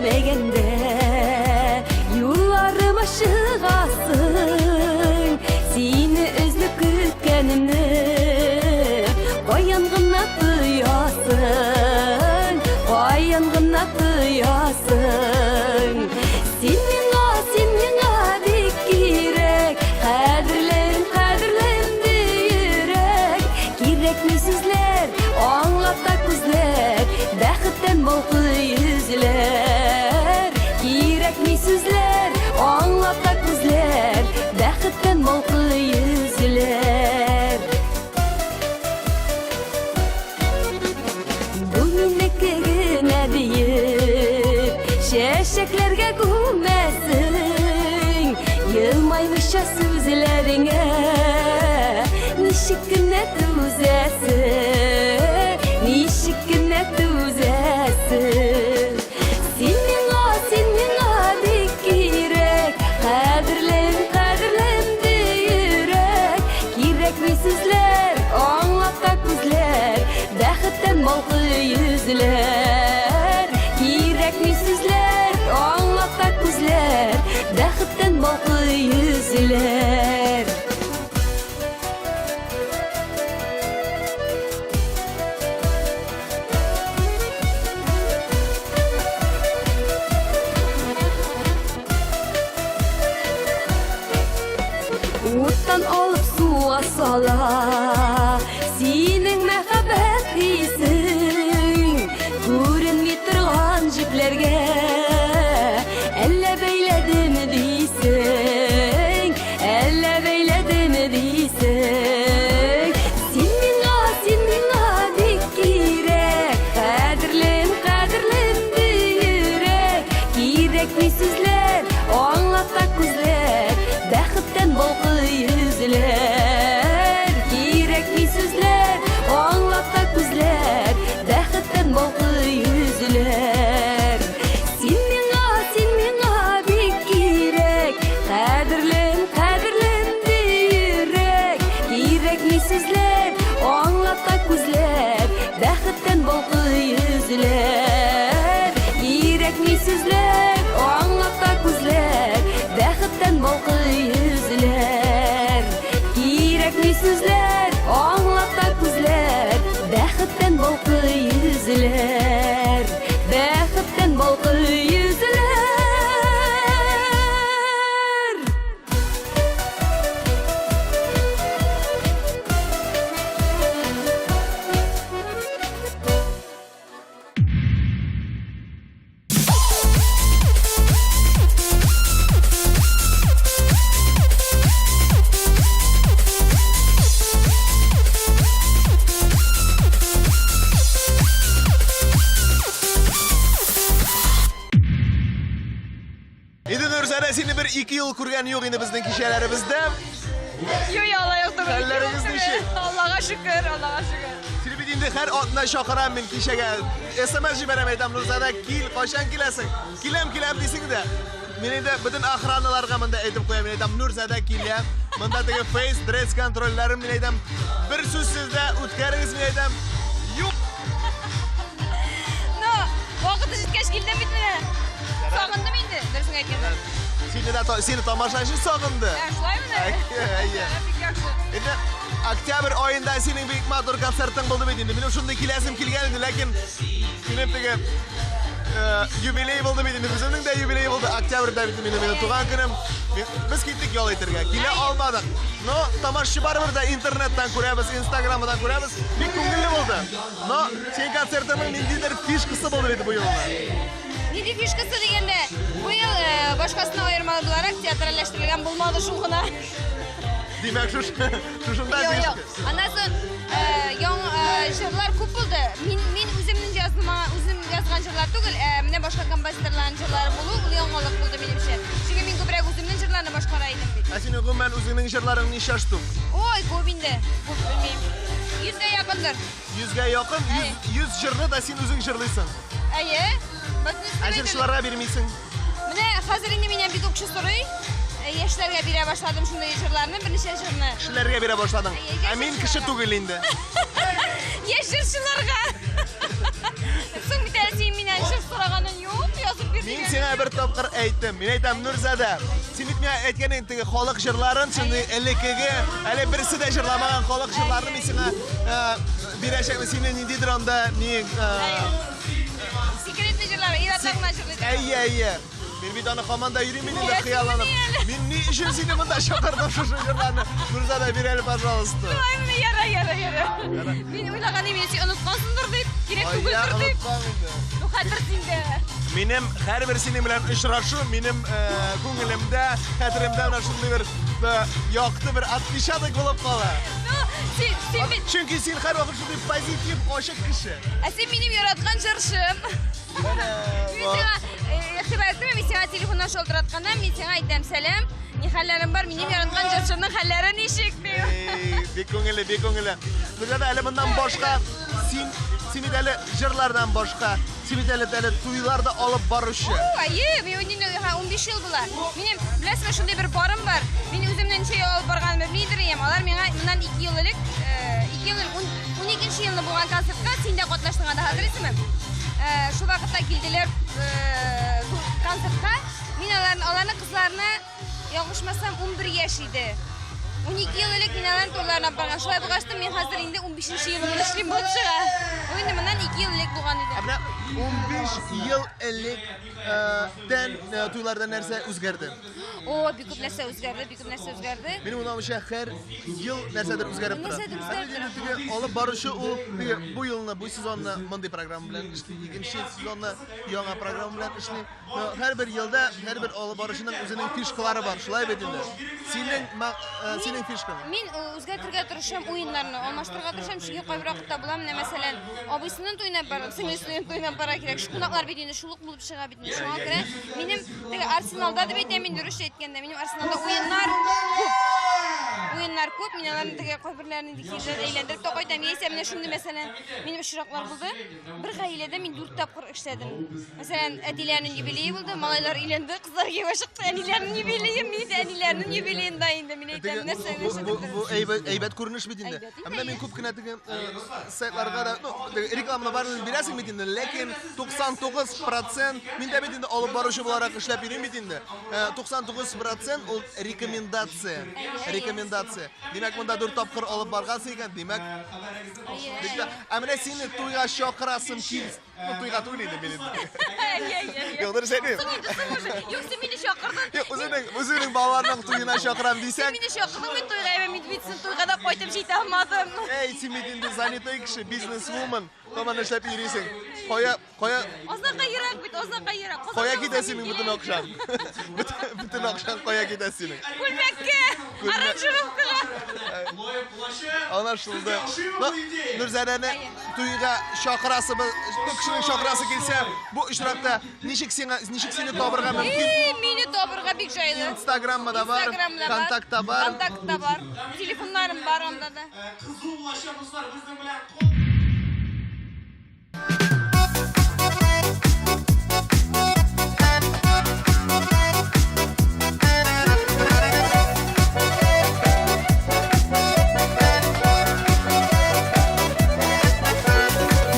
Көтмәгәндә юлларыма чыгасың, сине өзлеп көткәнемне каян гына тоясың, каян гына тоясың. Син миңа, син миңа бик кирәк, кадерлем, кадерлем ди йөрәк. Кирәкми сүзләр, аңлата күзләр, бәхеттән балкый йөзләр. Кирәкми сүзләр, аңлата күзләр, бәхеттән балкый йөзләр. Бу минеке генә диеп, чәчәкләргә күмәсең, елмаймыйча сүзләреңә ничек кенә түзәсең, ничек кенә түзәсең. Син миңа, син миңа бик кирәк, кадерлем, кадерлем ди йөрәк. Кирәкми сүзләр, аңлата күзләр, бәхеттән балкый йөзләр. Кирәкми сүзләр, аңлата күзләр, бәхеттән балкый йөзләр. Уттан алып суга сала синең мәхәббәт хисең, күренми торган җепләргә әллә бәйләдеме дисең, әллә бәйләдеме дисең. Син миңа, син миңа бик кирәк, кадерлем, кадерлем ди йөрәк. Кирәкми сүзләр, аңлата күзләр, бәхеттән балкый йөзләр. Кирәкми сүзләр, аңлата күзләр, бәхеттән балкый йөзләр. Син миңа, син миңа бик кирәк, кадерлем, кадерлем ди йөрәк. Кирәкми сүзләр, аңлата күзләр, бәхеттән балкый йөзләр. Кирәкми сүзләр, аңлата күзләр, бәхеттән балкый йөзләр. Кирәкми сүзләр, аңлата күзләр, бәхеттән балкый йөзләр. Бәхеттән балкый йөзләр. Инде Нурзадә, сине бер ике ел күргән юк инде безнең кичәләребездә. Юк, алай юк түгел. Хәлләрегез ничек? Аллага шөкер, Аллага шөкер. Сине бит инде һәр атна чакырам мин кичәгә. СМС җибәрәм, әйтәм, Нурзадә, кил, кайчан киләсең? Киләм, киләм дисең дә. Мин инде бөтен охраналарга монда әйтеп куям, мин әйтәм, Нурзадә килә. Монда теге фейс, дресс контрольләрен мин әйтәм, бер сүзсез дә үткәрегез, мин әйтәм. Юк. Ну, вакыты җиткәч килдем бит менә. Сагындым инде, дөресен әйткәндә. Сине дә сине тамашачы сагынды. Ә, шулаймыни? Әйе. Бик яхшы. Инде октябрь аенда синең бик матур концертың булды бит инде. Минем шундый киләсем килгән иде, ләкин минем теге юбилей булды бит инде. Үземнең дә юбилей булды. Октябрьдә бит минем инде туган көнем. Без киттек ял итәргә. Килә алмадык. Но тамашачы барыбер дә интернеттан күрәбез, инстаграмдан күрәбез. Бик күңелле булды. Но синең концертыңның ниндидер фишкасы булды бит бу елны. Нинди фишкасы дигәндә, бу ел э, башкасына аермалы буларак театральләштерелгән булмады шул гына. Димәк, шушында Юк, юк. фишка. Аннан соң э, яң э, җырлар күп булды. Мин мин үземнең язма, үзем язган җырлар түгел, ә менә башка композиторларның җырлары булу ул яңалык булды минемчә. Чөнки мин күбрәк үземнең җырларны башкара идем бит. Ә синең гомумән үзеңнең җырларың ничә штук? Ой, күп инде. Күп белмим. Йөзгә якындыр. Йөзгә якын, 100 җырны да син үзең җырлыйсың. Әйе. Ә җырчыларга бирмисең? Менә хәзер инде миннән бик күп кеше сорый. Яшьләргә бирә башладым шундый җырларны, берничә җырны. Кешеләргә бирә башладың. Ә мин кеше түгел инде. Яшь җырчыларга. Соң бит әле син миннән җыр сораганың юк, язып бирдең. әйттем. Мин әйтәм, Нурзадә, син бит миңа әйткән идең теге халык җырларын, шундый элеккеге, әле берсе дә җырламаган халык җырларын мин сиңа э, бирәчәкмен. Сине ниндидер анда ни э, Секретный җырлар, ир-атлар гына җырлый. Әйе, әйе. Мин бит аны һаман да йөрим инде хыялланып. Мин ни өчен сине монда чакырдым шушы җырларны? Нурзада, бир әле, пожалуйста. Шулаймы? Яра, яра, яра. Мин уйлаган идем, син оныткансыңдыр дип, кирәк түгелдер дип. Ну, хәтер синдә. Минем һәрбер синең белән очрашу минем э, күңелемдә, хәтеремдә менә шундый бер э, якты бер отпечаток булып кала. Ну, син, син бит... Чөнки син һәрвакыт шундый позитив, ачык кеше. Ә син минем яраткан җырчым. Мин сиңа игътибар иттеңме, мин сиңа телефоннан шалтыратканда, мин сиңа әйтәм, сәлам, ни хәлләрең бар, минем яраткан җырчымның хәлләре ничек, дим. Бик күңелле, бик күңелле. Нурзада, әле моннан башка син, син бит әле җырлардан башка, син бит әле әле туйлар да алып баручы. Әйе, мин инде 15 ел була. Минем, беләсезме, шундый бер барым бар. Мин үземне ничә ел алып барганымны белмидер идем. Алар миңа моннан 2 ел элек, 2 ел элек, 12 елны булган концертка син дә катнаштың анда, хәтерлисеңме? Шул вакытта килделәр концертка. Мин аларны, аларның кызларына ялгышмасам 11 яшь иде. 12 ел элек мин аларның туйларына барган. Шулай булгач та мин хәзер инде 15 елымны эшлим булып чыга. Ул инде моннан 2 ел элек булган иде. Ә менә 15 ел элек тән туйларда нәрсә үзгәрде? О, бик күп нәрсә үзгәрде, бик күп нәрсә үзгәрде. Минем уйлавымча, һәр ел нәрсәдер үзгәреп тора. Нәрсәдер үзгәреп тора. Теге алып баручы ул теге бу елны, бу сезонны мондый программа белән эшли, икенче сезонны яңа программа белән эшли. Но һәрбер елда һәрбер алып баручының үзенең фишкалары бар, шулай бит инде. Синең синең фишкаң. Мин үзгәртергә тырышам уеннарны, алмаштырырга тырышам, чөнки кайбер вакытта була, менә мәсәлән, абыйсының туена барып, сеңлесенең туена бара кирәк. Кунаклар бит инде шул ук булып чыга бит инде. Шуңа күрә минем теге арсеналда дип әйтәм инде русча әйткәндә, минем арсеналда уеннар күп. Уеннар күп, мин аларны теге кайберләрен инде кире әйләндереп тә кайтам. Яисә менә шундый мәсәлән, минем очраклар булды. Бер гаиләдә мин дүрт тапкыр эшләдем. Мәсәлән, әтиләренең юбилее булды, малайлар өйләнде, кызлар кияүгә чыкты, әниләренең юбилее, мин дә әниләренең юбилеенда инде, мин әйтәм, нәрсә Бу, бу әйбәт, әйбәт күренеш бит инде. Ә менә мин күп кенә теге сайтларга да, ну, теге рекламаны барын бирәсең бит инде, ләкин 99% мин дә бит инде алып баручы буларак эшләп йөрим бит инде. 99% ул рекомендация. Рекомендация. Димәк, монда дүрт тапкыр алып баргансың икән, димәк, Ә менә сине туйга чакырасым кил. Ну, туйга түгел инде мин инде. Юк, дөрес әйтмим. Соң инде, соң уже. Юк, син мине чакырдың. Юк, үзеңнең, үзеңнең балаларның туена чакырам дисәң. Син мине чакырдың бит туйга, ә мин бит син туйга да кайтып җитә алмадым. Әй, син бит инде занятой кеше, бизнес-вумен. Һаман эшләп йөрисең. Кая, кая? Озакка ерак бит, озакка ерак. Кая китә синең бөтен акчаң? Бөтен акчаң кая китә синең? Күлмәккә, аранжировкага. Аңлашылды. Ну, Нурзадәне туйга чакырасыбыз, бу кешенең чакырасы килсә, бу очракта ничек сиңа, ничек сине табырга мөмкин? Эй, мине табырга бик җайлы. Инстаграмда да бар, Инстаграмда бар, Контактта бар. Контактта бар. Телефоннарым бар анда да. Кызу булачак, дуслар, безнең белән.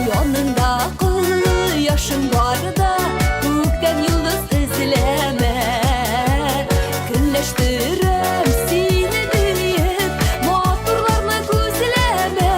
Яныңда кояшың барда, күктән йолдыз эзләмә. Көнләштерәм сине диеп, матурларны күзләмә.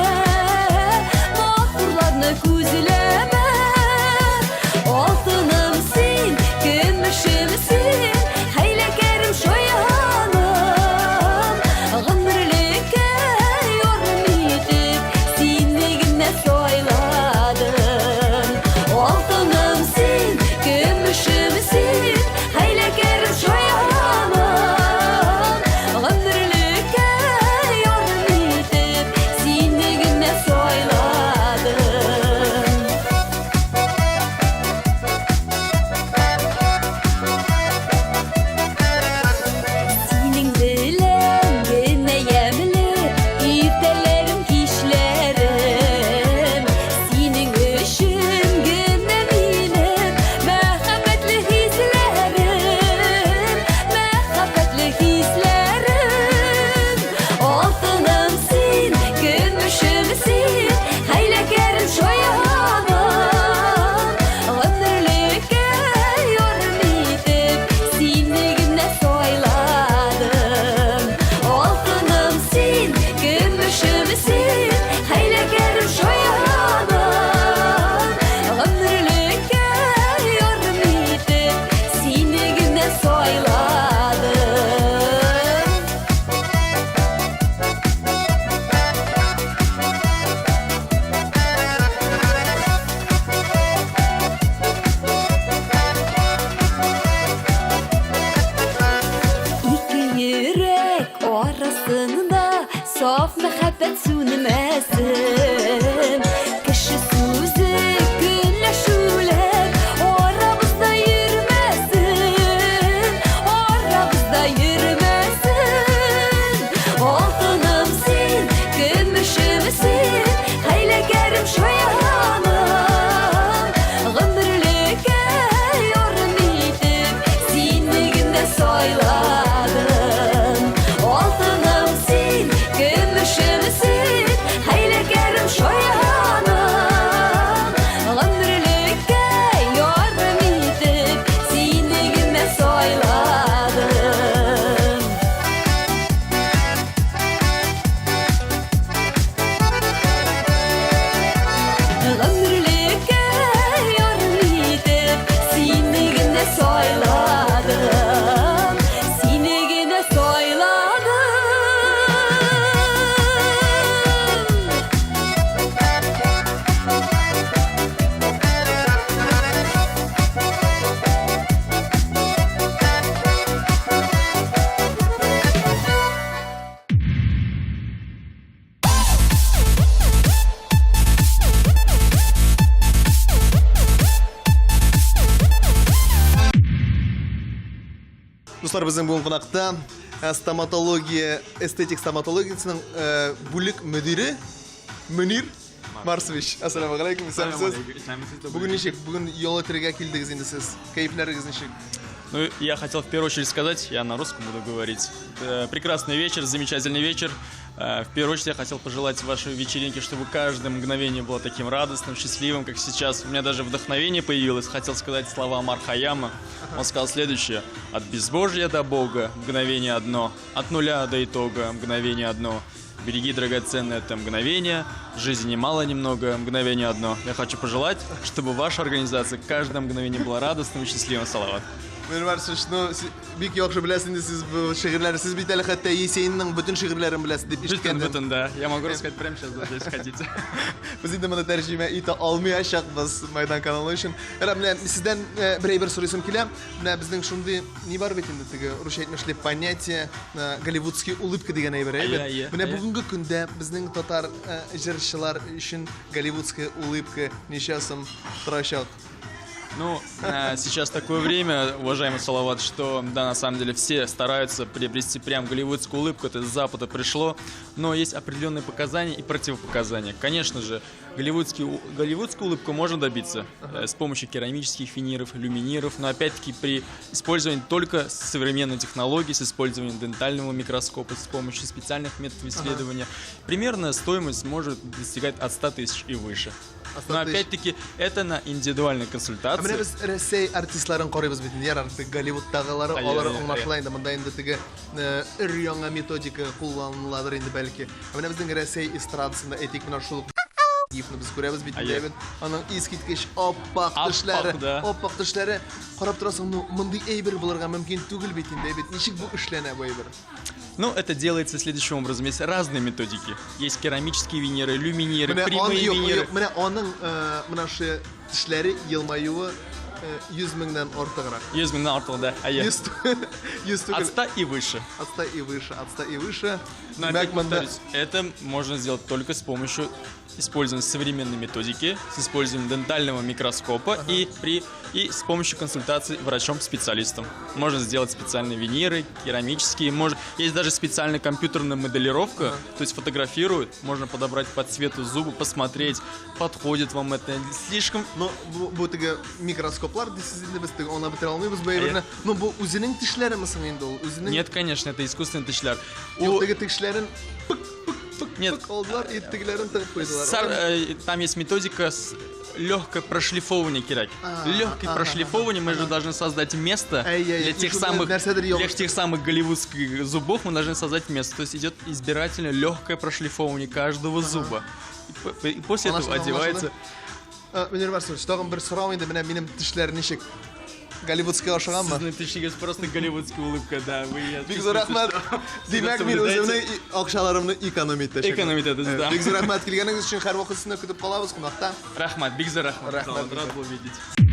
Дуслар, безнең бүген кунакта стоматология, эстетик стоматологиясенең бүлек мөдире Мөнир Марсович. Ассаламу алейкум, исәнмесез. Бүген ничек? Бүген ял итәргә килдегез инде сез. Кәефләрегез ничек? Ну, я хотел в первую очередь сказать, я на русском буду говорить. Прекрасный вечер, замечательный вечер. В первую очередь я хотел пожелать вашей вечеринке, чтобы каждое мгновение было таким радостным, счастливым, как сейчас. У меня даже вдохновение появилось. Хотел сказать слова Омар Хайяма. Он сказал следующее. От безбожья до Бога мгновение одно, от нуля до итога мгновение одно. Береги драгоценное это мгновение, жизни мало немного, мгновение одно. Я хочу пожелать, чтобы ваша организация каждое мгновение была радостным и счастливым. Салават. Мөнир Марсович, ну, бик яхшы беләсез инде сез бу шигырьләрне. Сез бит әле хәтта Есенинның бөтен шигырьләрен беләсез дип Бөтен, ишеткән. Бөтен, да. Я могу рассказать прямо сейчас, даже, если хотите. Без инде моны тәрҗемә итә алмаячакбыз Майдан каналы өчен. Ярар, менә сездән бер әйбер сорыйсым килә. Менә безнең шундый ни бар бит инде теге русча әйтмешли понятие голливудский улыбка дигән әйбер, әйбер. Әйе, әйе, Менә әйе. Бүгенге көндә безнең татар җырчылар өчен голливудская улыбка ничә сум торачак? Ну, сейчас такое время, уважаемый Салават, что, да, на самом деле все стараются приобрести прям голливудскую улыбку, это с Запада пришло, но есть определенные показания и противопоказания. Конечно же, голливудскую улыбку можно добиться с помощью керамических виниров, люминиров, но опять-таки при использовании только современной технологии, с использованием дентального микроскопа, с помощью специальных методов исследования. Примерно стоимость может достигать от 100 тысяч и выше. От 100 Но тысяч. Опять-таки это на индивидуальной Ә консультации. менә без Рәсәй артистларын карыйбыз бит инде, ярар, теге Голливудтагылары, Әйе, алар әйе, аңлашыла инде, монда инде теге өр-яңа методика кулланыладыр инде бәлки. Ә менә безнең Рәсәй эстрадасында, әйтик, менә шул Ифны без күрәбез бит инде, Әйе. бит. Аның искиткеч аппак Аппак, тешләре, да. аппак тешләре. Карап торасың, ну, мондый әйбер булырга мөмкин түгел бит инде, бит. Ничек бу эшләнә бу әйбер? Ну, это делается следующим образом. Есть разные методики. Есть керамические виниры, люминиры, Менә ан прямые юк, виниры. юк, менә аның менә шу тешләре елмаюы 100 меңнән артыграк. 100 меңнән артык, да. Әйе. 100 100 От түгел. 100 и выше. От 100 и выше, от 100 и выше. Но Димәк, опять монда повторюсь, это можно сделать только с помощью использования современной методики, с использованием дентального микроскопа и с помощью консультации врачом-специалистом. Можно сделать специальные виниры, керамические, может, есть даже специальная компьютерная моделировка, то есть фотографируют, можно подобрать по цвету зуба, посмотреть, подходит вам это, слишком. Ну, бу теге микроскоплар дисез инде, без теге аңлап бетерә алмыйбыз бу әйберне. Ну, бу үзенең тешләреме соң инде ул? Үзенең Нет, конечно, это искусственный тешләр. Юк, теге тешләрен пык пык пык Нет. пык алдылар и тегеләрен тыгып куйдылар. Там есть методика с легкое прошлифовывание кирәк. А, Легкое прошлифовывание, мы же должны создать место Ай-яй-яй, для тех и самых, нәрсәдер для ябышты. тех самых голливудских зубов мы должны создать место. То есть идет избирательно легкое прошлифовывание каждого зуба. И после этого Аңлашылды, одевается. Мөнир Марсович, тагын бер сорау инде, менә минем тешләр ничек? Голливудская охшаганмы? Сезнең тешегез просто голливудская улыбка, да. Вы Бик зур рәхмәт. Димәк, мин соблюдаете. үземнең акчаларымны экономить итәчәкмен. Экономить итәсез, да. Бик зур рәхмәт килгәнегез өчен, һәрвакыт сезне көтеп калабыз кунакта. Рәхмәт, бик зур рәхмәт. Рәхмәт. Рад был видеть.